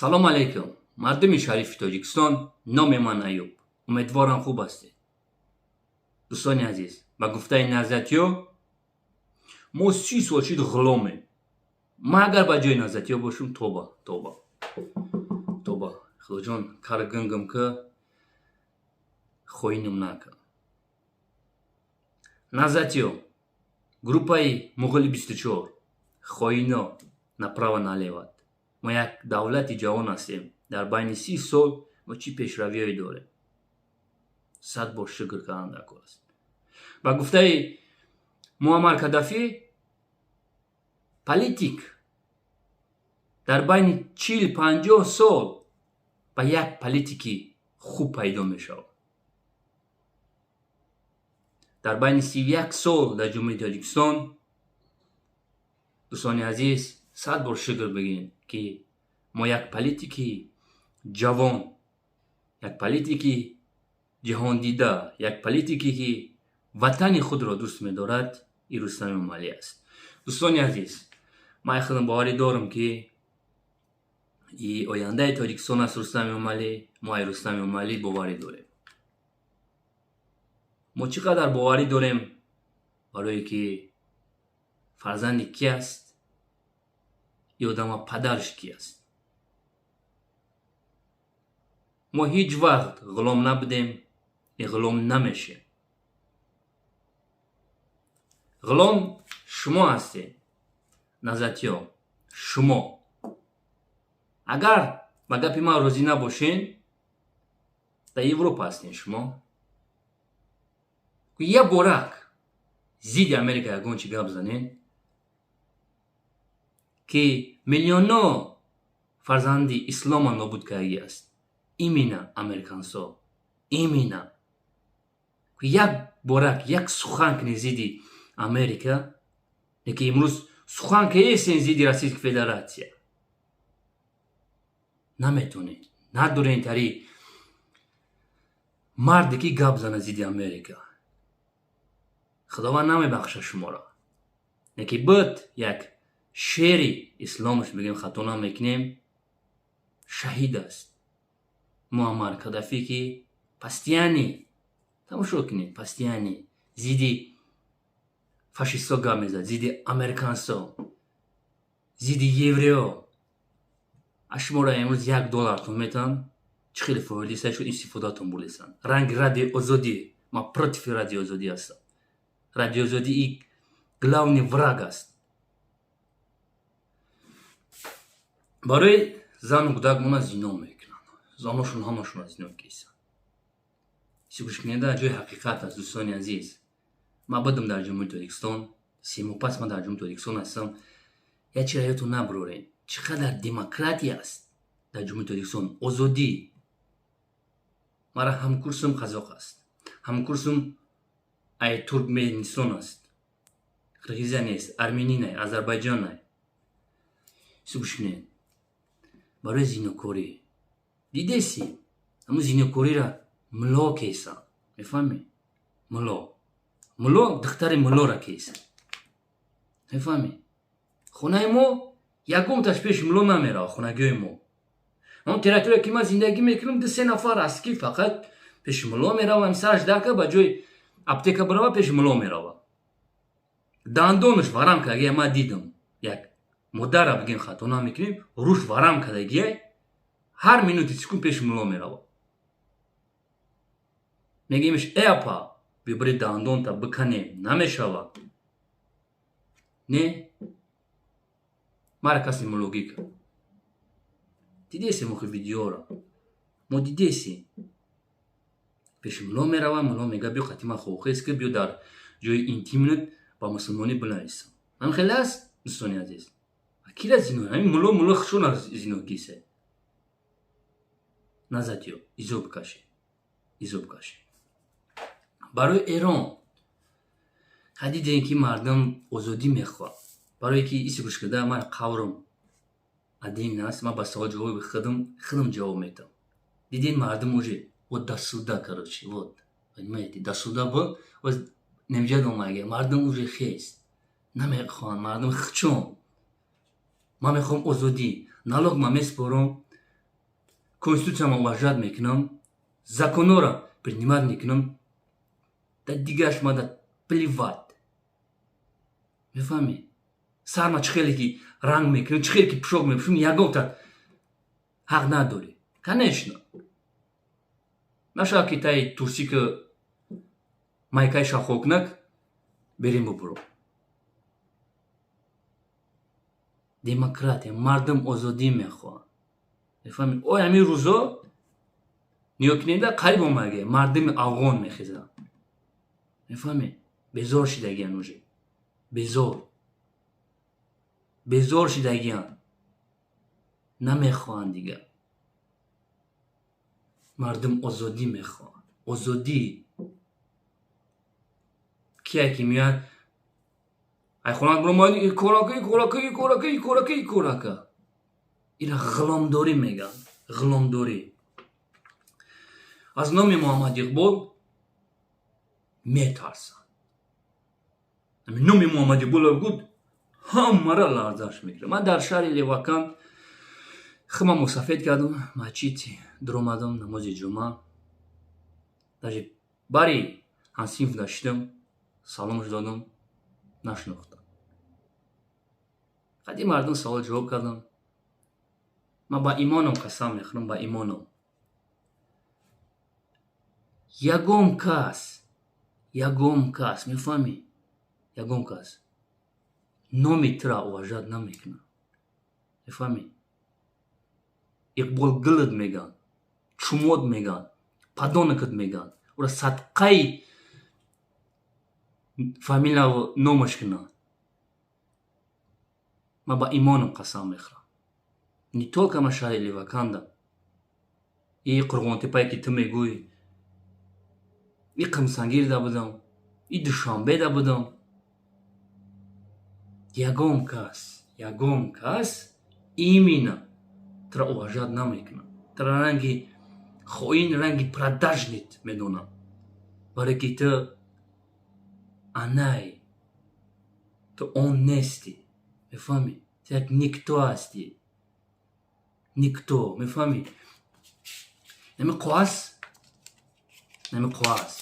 Салом алейкум, мардуми шарифи Тоҷикистон. Номи ман Аюб, умедворам, хуб ҳастед. Дӯстони азиз, ба гуфтаи Назатиё, мо 30 сол шид ғуломем. Ман агар ба ҷои Назатиё бошам, тоба, тоба, тоба, Худоҷон, кар гунгам, ки хоинам накун. Назатиё, группаи Муғули 24, хоино направо налево. Мо як давлати ҷавон ҳастем. Дар байни 30 сол мо чӣ пешравиҳое дорем? Сад бор шукр кардан дар кор аст. Ба гуфтаи Муаммар Каддафӣ, политик дар байни 40-50 сол ба як политики хуб пайдо мешавад. Дар байни 31 сол дар Ҷумҳурии Тоҷикистон, дӯстони азиз, сад бор шукр бигӯем, ки мо як политики ҷавон, як политики ҷаҳондида, як политике, ки ватани худро дӯст медорад, и Рустам Эмомалӣ аст. Дӯстони азиз, ман худам боварӣ дорам, ки и ояндаи Тоҷикистон аст Рустам Эмомалӣ. Мо ай Рустам Эмомалӣ боварӣ дорем. Мо чӣ қадар боварӣ дорем? Барое ки фарзанди ки аст и одама, падараш ки аст. Мо ҳеҷ вақт ғулом набудем и ғулом намешем. Ғулом шумо ҳастед, назатиё. Шумо агар ба гапи ман розӣ набошен, дар Европа ҳастем, шумо як борак зидди Америка ягон чӣ гап занен, ки миллионҳо фарзанди ислома нобуд кардагӣ аст именно американсо. Именно як борак як сухан кунӣ зидди Америка, лекин имрӯз сухан кеесен зидди Российской Федерация наметонед, надорен тари марде, ки гап зана зидди Америка. Худованд намебахша шуморо. Лекин буд як шери исломаш, бигем, хато намекунем, шаҳид аст Муаммар Кадафӣ, ки постоянно, тамошо кунед, постоянно зидди фашистҳо гап мезад, зидди американсо, зидди еврео. А шуморо имрӯз 1 доллартон метавон, чӣ хеле фоида шуд, истифодатон бурдесанд. Ранги Радиои Озодӣ. Ман против Радиои Озодӣ ҳастам. Радиои Озодӣ и главный враг аст. Барои зану кӯдакмона зино мекунанд, заношон ҳамашона зино кесанд. Гӯш кунеда, ҷои ҳақиқат аст, дӯстони азиз. Ман будам дар Ҷумҳурии Тоҷикистон 30 моҳ пас. Ман дар Ҷумҳурии Тоҷикистон ҳастам. Як чиро ёдтон набурорем, чӣ қадар демократия аст дар Ҷумҳурии Тоҷикистон, озодӣ. Мара ҳамкурсум қазоқ аст, ҳамкурсум ай Туркменистон аст, қирғизия нест, армянинай, азарбайҷонай. Гӯш кунед, барои зинокорӣ дидеси, ҳамун зинокориро мулло кеса, мефаҳмӣ? Мулло духтари муллоро кеса, мефаҳмӣ? Хонаи мо ягонташ пеши мулло намерава. Хонагиҳои мо, ҳамон территория, ки ман зиндагӣ мекунам, ду се нафар аст, ки фақат пеши мулло меравам. Сараш дарка, ба ҷои аптека бирава, пеши мулло мерава. Дандонаш варам кардагия, ман дидам. Як модарра бигем, хато намекунем, рӯш варам кардагия, ҳар минути секунд пеши мулло мерава. Мегӯемш: «Э, апа, бибири, дандонта биканем, намешава». Не, мара касе муллогӣ кард. Дидесем охи видеоро мо дидесем. Пеши мулло мерава, мулло мега: «Биё қати ман хохес ки, биё дар ҷои интимнат ба мусулмонӣ бинависам». Ҳам хеле аст, дӯстони азиз. Кира зино? Ҳамин мулло хушона зино кисе. Назатиё, изо бикаше, изо бикаше. Барои Эрон дидем, ки мардум озодӣ мехоҳад. Барое ки иси гӯш карда, ман қаврам адин аст. Ман ба савол ҷавоби худам ҷавоб метавам. Дидем, мардум уже вот до суда, короче, вот понимаете, до суда буд, немҷад омага. Мардум уже хест, намехоҳанд. Мардум хчон: «Ман мехоҳам озодӣ, налог ман меспорам». Конститутсияма уважать мекунам, законора принимать мекунам, да дигараш мада плевать. Мефаҳмӣ? Сарма чӣ хеле ки ранг мекунам, чӣ хеле ки пӯшок мепӯшам, ягонта ҳақ надорӣ. Конечно, нашавад, ки таи турсика майкаи шаффокунак берем бубуро. Демократия, мардум озодӣ мехоҳанд. Мефаҳмед? Ой, ҳамин рӯзо нигоҳ кунеда, қариб омаге мардуми афғон мехезанд. Мефаҳмед? Безор шидагиян уже. Безор. Безор шидагиян. Намехоҳанд дигар. Мардум озодӣ мехоҳанд. Озодӣ. Кие ки меояд ай хонат биромад, корака, корака, корака, корака, корака. Ира ғуломдорӣ мегӯянд. Ғуломдорӣ. Аз номи Муҳаммад Иқбол метарсанд. Номи Муҳаммад Иқбол гуфт, ҳамаро ларзаш мекунад. Ман дар шаҳри Левакан худам мусафед кардам, масҷид дуромадам, намози ҷумъа. Даже бари ҳамсинф даштам, саломаш додам, нашинохтам. Қади мардум савол ҷавоб кардам. Ман ба имоном қасам мехӯрам, ба имоном. Ягон кас, ягон кас, мефаҳмӣ? Ягон кас номи тура уважать намекунад. Мефаҳмӣ? Иқбол гилд мегӯянд, чумод мегӯянд, подонокат мегӯянд. Ура садқаи фамилияво номаш кунанд. Ман ба имоном қасам мехӯрам. Не только ман шаҳри Леваканда. И Қурғонтепае ки ту мегӯӣ, и Қимсангирда будам, и Душанбеда будам. Ягон кас, ягон кас именно тура уважать намекунад. Тура ранги хоин, ранги продажник медонад. Барое ки ту анай, ту он нестӣ. Мефаҳмӣ? Ту як никто ҳастӣ. Никто, мефаҳмӣ? Нами қоғаз, нами қоғаз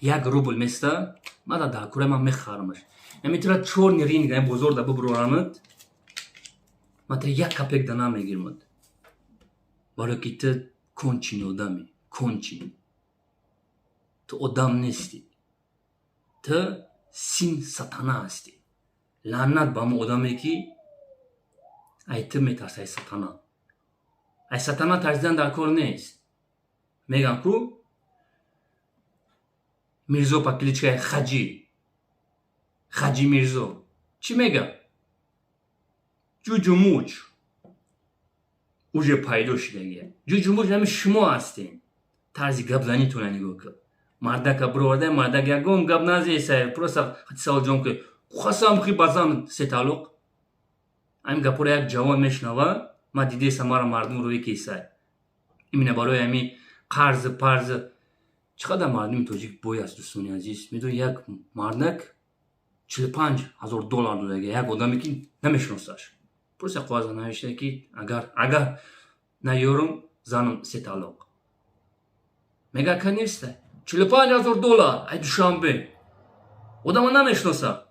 1 рубл места, ман дар кура ман мехарамаш. Нами тура чёрный рынок, ами бозор да бубурорамад, ман тура 1 копейка да намегирмад. Барое ки ту конченый одамӣ, конченый. Ту одам нестӣ. Ту сын сатана ҳастӣ. Лаънат ба ҳамон одаме, ки ай ту метарси, ай сатана. Ай сатана тарсидан дар кор нест. Мегӯям ку Мирзо по кличкаи Хаҷӣ, Хаҷи Мирзо чӣ мега? Ҷуҷумуч уже пайдо шидагия. Ҷуҷумуч ҳами шумо ҳастем. Тарзи гапзанитона нигоҳ кун. Мардака бироварда, мардак ягон гап назеса, просто савол ҷавоб ки қасам хи ба зан се талоқ. Ҳамин гапҳоро як ҷавон мешунава, ман дидеса, мара мардум рӯи кесай. Именно барои ҳамин қарзи парзи чӣ қадар мардуми тоҷик бой аст, дӯстони азиз. Медонӣ, як мардак 45 000 доллар додага як одаме, ки намешиносаш. Просто қоғаза навишта, ки агар наёрум, занам се талоқ. Мега, ка неста. 45 000 доллар ай Душанбе. Одама намешиноса.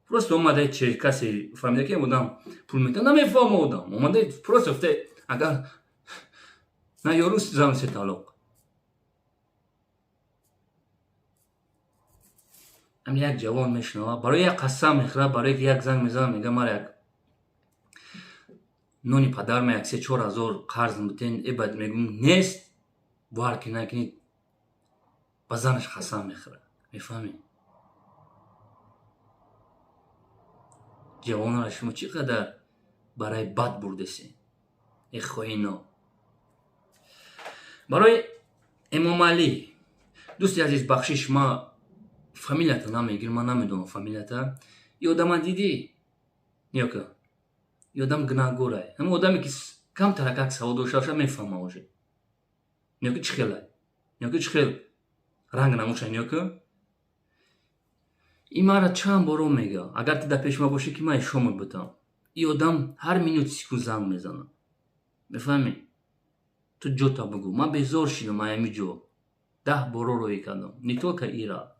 Просто омада, касе фаҳмида, ки одам пул метавад, намефаҳма одам. Омада просто гуфта, агар наёрум, занам се талоқ. Ҳамин як ҷавон мешунава, барои як қасам мехӯрад, барое ки як занг мезанад, мега, мара як нони падарма як 3-4 ҳазор қарз бутен, эбад мегӯм нест, бовар ки накунӣ, ба занаш қасам мехӯрад. Мефаҳмӣ? Ҷавонро шумо чӣ қадар барои бад бурдесен, э хоино. Барои Эмомалӣ, дӯсти азиз, бахшиш, ман фамилията намегирам, ман намедонам фамилията. И одама дидӣ? Ниёка. И одам гунаҳгорай. Ҳамин одаме, ки камтарак савод дошта боша, мефаҳма уже. Ниёка чӣ хелай? Ниёка чӣ хел ранг намоша, ниёка? И мара чанд боро мега, агар ту дар пеши ман бошӣ, ки ман ишомат бутам. И одам ҳар минут секунд занг мезанад. Мефаҳмӣ? Ту ҷота бугӯ. Ман безор шидам аями ҷо. 10 боро роҳӣ кардам. Не только ира.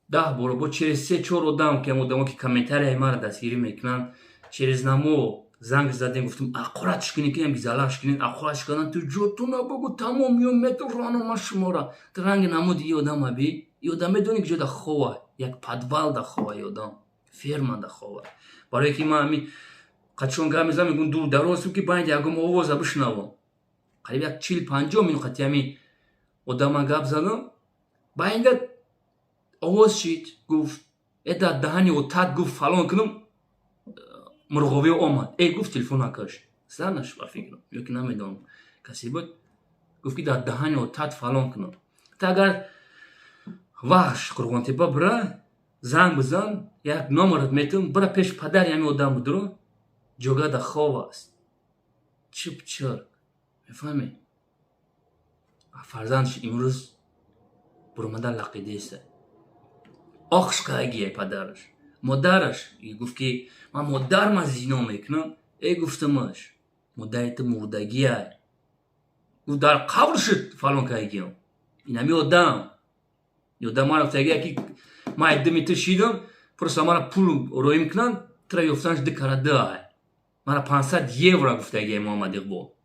10 боро бо через се чор одам, ки одамо, ки комментарияи маро дастгирӣ мекунанд, через намо занг задем, гуфтем, аққуратш кунед, ки залаш кунед, аққуратш кардан. Ту ҷотуна бугӯ, тамом ё метавонам ман шумора. Ту ранги намуди и одама би. И одам медонӣ, ки ҷода хова, як подвал да хова, и одам ферма да хова. Барое ки ман ами қачон гап мезанам, мегӯм, дур дарозм, ки байни ягон овоза бишнавам. Қариб як 40-50 минут қати ами одама гап задам, байнда овоз шид, гуфт: «Э, дар даҳани отат», гуфт, «фалон кунам». Мурғовӣ омад, э, гуфт, телефон накаш. Занаш ба фикрам ё ки намедонам, касе буд, гуфт, ки дар даҳани отат фалон кунам. Та агар Вахш, Қурғонтепа бира, занг бизан, як номерат метавон, бира пеш падари ҳами одам будро, ҷога да хов аст, чип чирк, мефаҳмӣ? Фарзандш имрӯз буромада лақидеса, охш қагия падараш, модараш. Гуфт, ки ман модарма зино мекунам. Э, гуфтамаш, модари ту мурдагиай. Гуфт, дар қабр шуд фалон кайгиям. Инами одам, одам мара гуфтагия, ки ман думи ту шидам, просто мара пул роӣ мекунанд, тура ёфтанаш ду кара ду ай. Мара 500 евро гуфтагия Муҳаммад Иқбол,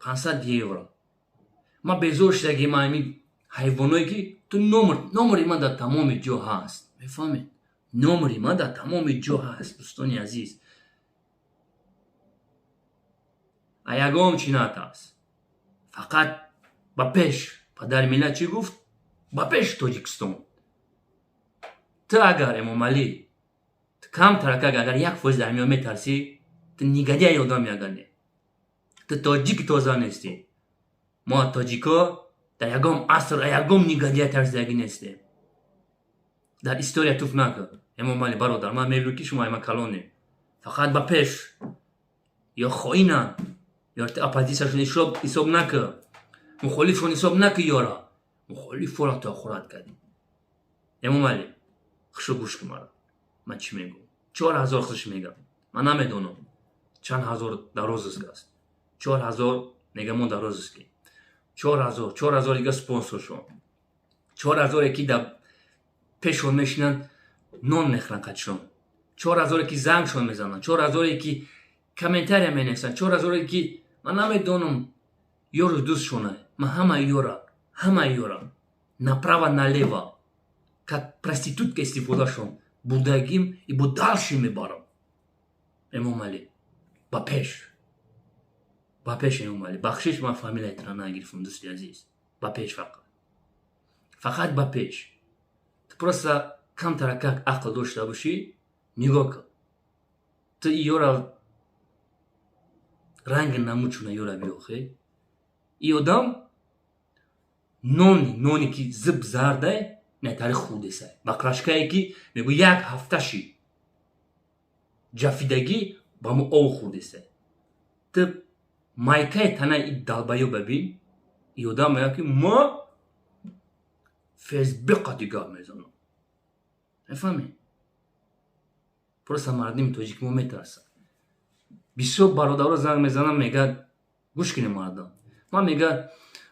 500 евро. Ман безор шудаги, ман ами ҳайвоное, ки ту номери ман дар тамоми ҷо ҳаст, мефаҳмед? Номери ман дар тамоми ҷо ҳаст, дӯстони азиз. А ягон чӣ натарс, фақат ба пеш. Падари миллат чӣ гуфт? Ба пеш, Тоҷикистон. Ту агар, Эмомалӣ, ту камтарак агар 1% дар миён метарсӣ, ту негодяй одами, агар не, ту тоҷики тоза нестӣ. Мо тоҷико дар ягон аср ягон негодяй тарсидагӣ нестем. Дар история туф накун, Эмомалӣ бародар. Ман мебинам, ки шумо ама калонем. Фақат ба пеш. Ё хоинанд, ё оппозитсияшон ҳисоб накун, мухолифшон ҳисоб накун, ёра мухолифора ту ахурат кардӣ. Эмомалӣ, хушу гӯш кун мара, ман чӣ мегӯм. 4000 худш мегам, ман намедонам, чанд ҳазор дар розыск аст. 4000 мегам, мо дар розыск е. 4000, 4000 дига спонсоршон, 4000е ки дар пешон мешинанд, нон мехӯранд қадшон, 4000е ки зангшон мезананд, 4000е ки комментария менависанд, 4000е ки ман намедонам, ёру дӯстшона. Ман ҳамаи ёра, ҳамаи ёра направо налево как проститутка истифодашон бурдагим и бо дальше мебарам. Эмомалӣ, ба пеш, ба пеш, Эмомалӣ. Бахшиш, ман фамилиятро нагирифтам, дӯсти азиз. Ба пеш, фақат, фақат ба пеш. Ту просто камтаракак ақл дошта бошӣ, нигоҳ кун, ту ёра ранги намучуна, ёра биёхе. И одам нони, нони ки зиб зардай нетари хурдесай, баклашкае ки мегӯ як ҳафта шид ҷафидагӣ, ба мо ов хурдесай. Ту майкаи танаи и долбоёба бин. И одам мегӯяд, ки ма ФСБ қати гап мезанам, мефаҳмед? Просто мардуми тоҷик мо метарсад. Бисёр бародаро занг мезанам, мегӯяд: «Гӯш кунед, мардам». Ман, мегӯяд,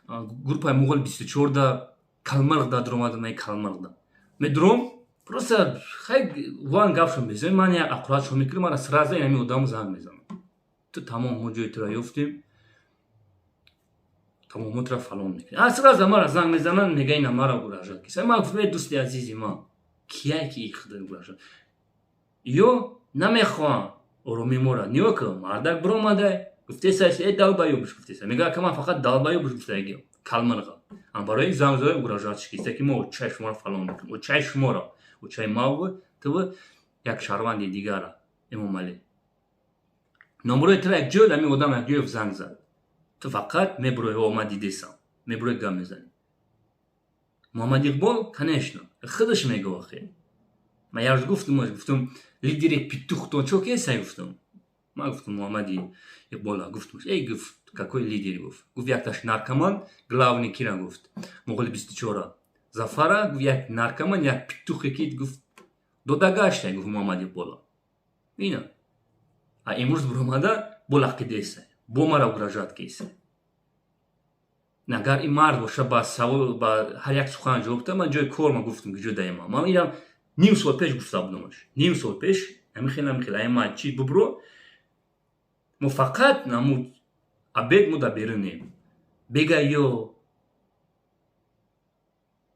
группаи Муғол 24-да Калмарғда дуромадам, ай Калмарғда медуром, просто хай ван гапшон мезанем, ман як аққуратшон мекунам, мара сразу инами одамо занг мезанам: «Ту тамом, мо ҷои тура ёфтем, тамом, мо тура фалон мекунем». А сразу мара занг мезананд, мега: «Ина мара угрожать киса». Ман гуфтам: «Э, дӯсти азизи ман, кияй ки худа угрожать?» Ё намехоҳам оромӣ мора. Нигоҳ кун, мардак биромадай, гуфтеса: «Э, долбоёб»ш гуфтеса. Мега: «Ака, ман фақат долбоёб»ш гуфтагиам Калмарға. Ам барои занг зада угрожать киса, ки мо очаи шуморо фалон мекунем, очаи шуморо, очаи маву ту, як шаҳрванди дигара». Эмомалӣ, номерои тура як ҷой ами одам як ҷоев занг зад. Ту фақат мебурои, о, ман дидесам, мебурои, гап мезанӣ. Муҳаммад Иқбол, конечно, худаш мега. Охе, ман як рӯз гуфтам, гуфтам: «Лидери петухтон чо кесай?» Гуфтам, ман гуфтам, Муҳаммади Иқбола гуфтам. «Эй», гуфт, «какой лидер?» гуфт. Гуфт, якташ наркоман, главный кира, гуфт, Муғоли 24-а Зафара, гуфт, як наркоман, як петухе ки, гуфт, додагашта, гуфт Муҳаммад Иқбола. Ина а имрӯз биромада бо лақидесай. Бо мара угрожать кеса. Агар ин мард боша, ба савол, ба ҳар як сухан ҷавоб та. Ман ҷои кор, ма гуфтам, ки ҷо даема. Ман ирам ним сол пеш гуфта будамаш, ним сол пеш. Ҳамин хел, ҳамин хел, ай ма чӣ бубро. Мо фақат наму обед мо дар берунем бега ё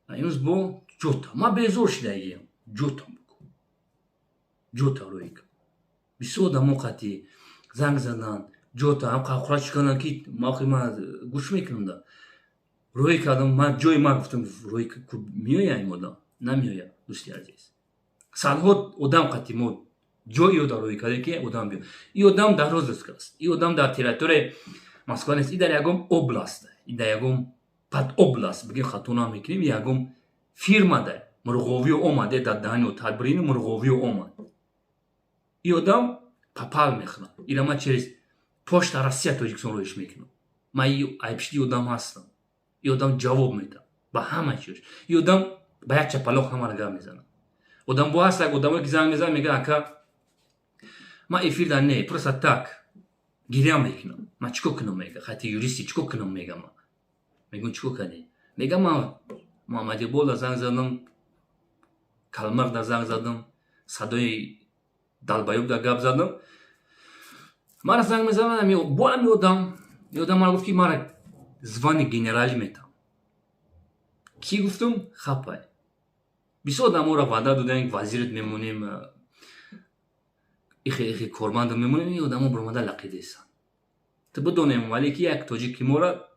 имрӯз бо ҷота. Ма безор шидагиям. Ҷота буку, ҷота рӯй кун. Бисёр одамо қати занг задан, ҷота ҳам чӣ кардам, ки охи ман гӯш мекунам да. Рӯй кардам ман ҷои, ман гуфтам, рӯй меоя ин одам, намеоя. Дӯсти азиз, садҳо одам қати мо ҷои ода рӯй кардем, ки одам биё. И одам дар розыск аст, и одам дар территорияи Москва нест, и дар ягон област, и дар ягон под область, бигем, хато намекунем, ягон фирмада мурғовиё омаде, дар даҳани тадбирини мурғовиё омад. И одам попал мехӯрад. Ира ман через Почта Россия Тоҷикистон роиш мекунам. Ман айпишти одам ҳастам. И одам ҷавоб медиҳад ба ҳама чиз. И одам ба як чапалоқ ҳамаро гап мезанад. Одам бо ҳаст, як одамое ки занг мезанад, мегӯяд: «Ака, ман эфир да не, просто так гиря мекунам, ман чӣ кор кунам?» Мега, хати юристи, чӣ кор кунам, мега. Ман мегӯм: «Чӣ кор кардӣ?» Мега: «Ман Муҳаммад Иқболда занг задам, Калмақда занг задам, садои долбоёбда гап задам, мара занг мезанад бо ами одам. И одам мара гуфт, ки мара звани генералӣ метам». Кӣ гуфтум? Хапай. Бисёр одаморо ваъда додаем, вазират мемонем, ихе ихе кормандо мемонем. И одамо баромада лақидесанд. Ту бидонем, вале ки як тоҷики мора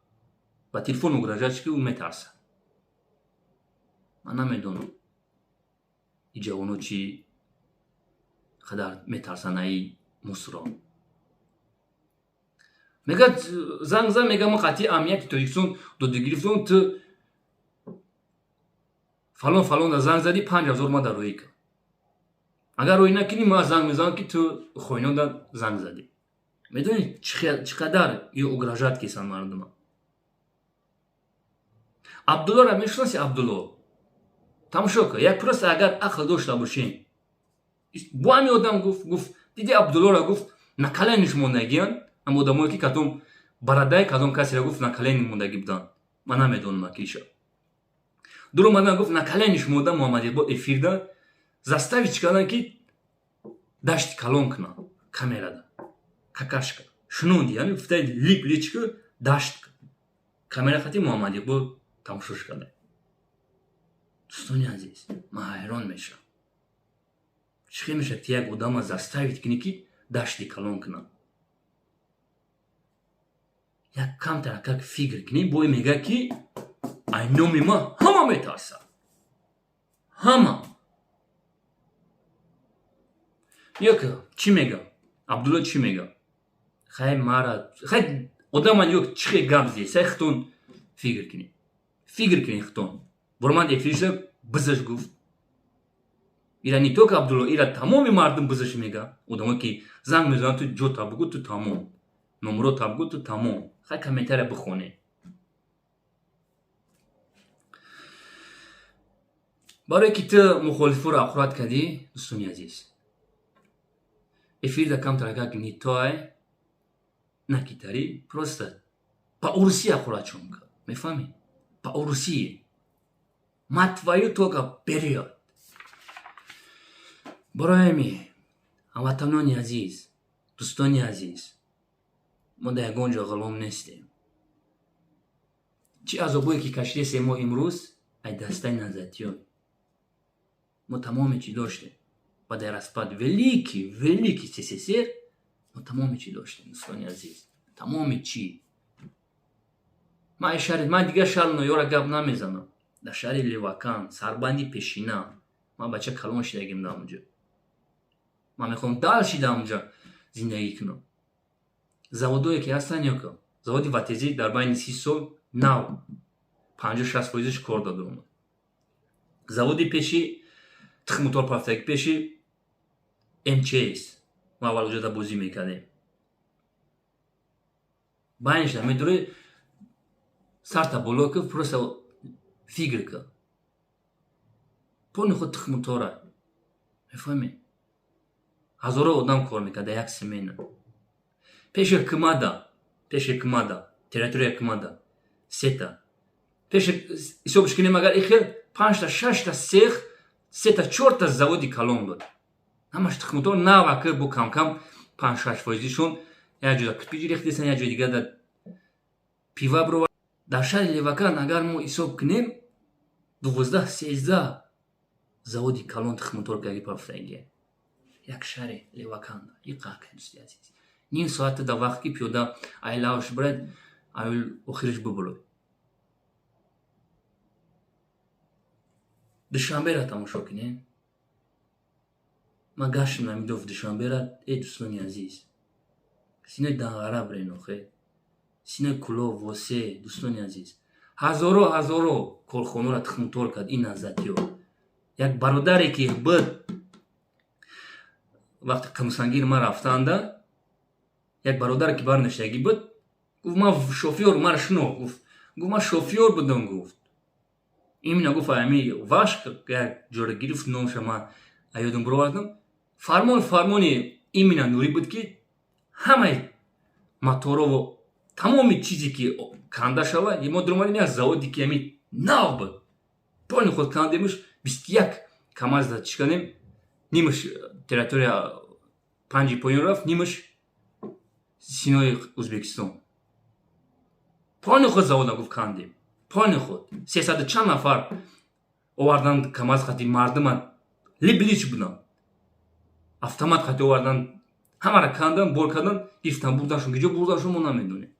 ба телефон угрожать, ки ӯ метарсад. Ман намедонам, и ҷавоно чӣ қадар метарсанд аи мусро. Мегӯяд, занг зан, мега: «Ма қатъи амнияти Тоҷикистон дода гирифтам, ту фалон фалонда занг задӣ, 5000 ма дар рӯӣ кар. Агар рӯй накунӣ, ма занг мезанам, ки ту хоинода занг задӣ». Медонӣ, чӣ қадар ё угрожать кесанд мардума? Абдуллоро мешиноси? Абдулло, тамошо кун, як просто агар ақл дошта бошем. Бо ҳами одам гуфт: «Диди, Абдуллоро, гуфт, на колениш мондагиян». Ҳам одамое ки кадом барадай, кадом касеро, гуфт, на колени мондагӣ буданд, ман намедонам киша. Дуромадан, гуфт, на колениш монда. Муҳаммад Иқбол эфирда заставить кардан, ки дашти калон кунам камерада, какашка шунонди, ами гуфта лип личку дашт камера хати Муҳаммад Иқбол тамошош карда. Дӯстони азиз, ман ҳайрон мешавам, чӣ хел мешавад, ки як одама заставить кунӣ, ки дашти калон кунам? Як камтар как фикр кунӣ, бой мега, ки ай номи ман ҳама метарсад, ҳама. Ёка чӣ мега Абдулло, чӣ мега? Хай, мара хай, одаман ё чӣ хел гап зед? Сай, хитон фикр кунӣ, фикр кунӣ, хитон бурманд эфириша бизаш гуфт. Ира не только Абдулло, ира тамоми мардум бизаш мега. Одамое ки занг мезананд: «Ту ҷота бугӯ, ту тамом, номрота бугӯ, ту тамом». Хай, комментария бихонед. Барое ки ту мухолифоро ақурат кардӣ. Дӯстони азиз, эфирда камтар как нитоай накитарӣ, просто ба урусӣ ақуратшон кард, мефаҳмӣ? Ба урусӣ: «Мать твою, только вперёд». Барои ҳамватанони азиз, дӯстони азиз, мо дар ягон ҷо ғулом нестем. Чӣ азобое ки кашидесем мо имрӯз ай дастаи назатиён. Мо тамоми чӣ доштем ба дар распад великий, великий СССР. Мо тамоми чӣ доштем, дӯстони азиз, тамоми чӣ. Ман шаҳри, ман дигар шаҳру ноёра гап намезанам. Дар шаҳри Левакан, сарбанди пешина, ман бача калон шидагим дар онҷо. Ман мехоҳам дальше дар онҷа зиндагӣ кунам. Заводое ки ҳастанд, ёка заводи ватезӣ дар байни 30 сол нав 50-60 фоизаш кор дода омад. Заводи пеши тухмутор пафтаги, пеши МЧС, мо аввал оҷода бозӣ мекардем. Байнишда медурӣ, сарта боло ки, просто фикр кун, пони худ тухмутора, мефаҳмӣ? Ҳазоро одам кор мекард дар як смена. Пеши ҳукумата. Пеши кмада, территория кмада сета. Пеши ҳисобш кунем, агар ихел панҷта, шашта сех, сета, чорта заводи калон буд. Ҳамаш тухмутор навака бо камкам 5-6 фоизишон як ҷода кирпич рехтесан, як ҷои дигар да пива бировар. Дар шаҳри Левакан агар мо ҳисоб кунем, 12-13 заводи калон тухмутор карди пафтагия. Як шаҳри Левакан иқака, дӯсти азиз. Ним соата да вақт ки пиёда айлавш бирад, ай охириш бубулой. Душанбера тамошо кунем. Ман гаштам намидов Душанбера, э дӯстони азиз. Синои Данғара бирен охе. Синои Кулов, Восе, дӯстони азиз. Ҳазоро ҳазоро корхонаро тухмутор кард ин назатиё. Як бародаре ки буд, вақти Қамсангир ман рафтанда, як бародаре ки барнаштагӣ буд, гуфт ман шофёр, мара шинохт, гуфт ман шофёр будам, гуфт. Именно гуфт ами ваш як ҷора гирифт номша ман аёдам бировардам. Фармони именно Нурӣ буд ки ҳамаи моторову тамоми чизе ки канда шава, мо дуромадем як заводе ки ами нав буд. Полни худ кандемш 21 камазда чиканем, нимаш территория панҷи поён рафт, нимаш синои Ӯзбекистон. Полни худ завода гуфт кандем. Полни худ сесаду чанд нафар овардан камаз қати мардума либлич буданд. Автомат қати овардан, ҳамара кандан, бор кардан, гирифтан, бурданшон. Киҷо бурданшон мо намедонем.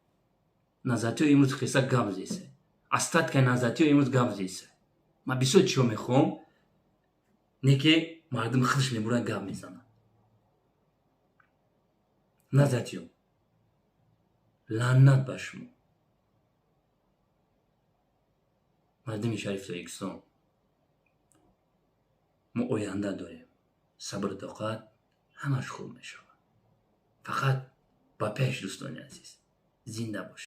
Назатиё имрӯз хеса гап зеса. Остаткаи назатиё имрӯз гап зеса. Ман бисёр чиё мехоҳам, не ки мардум худш мебурад гап мезанад. Назатиё, лаънат ба шумо. Мардуми шарифи Тоҷикистон, мо оянда дорем. Сабру тоқат, ҳамаш хуб мешавад. Фақат ба пеш, дӯстони азиз, зинда бошед.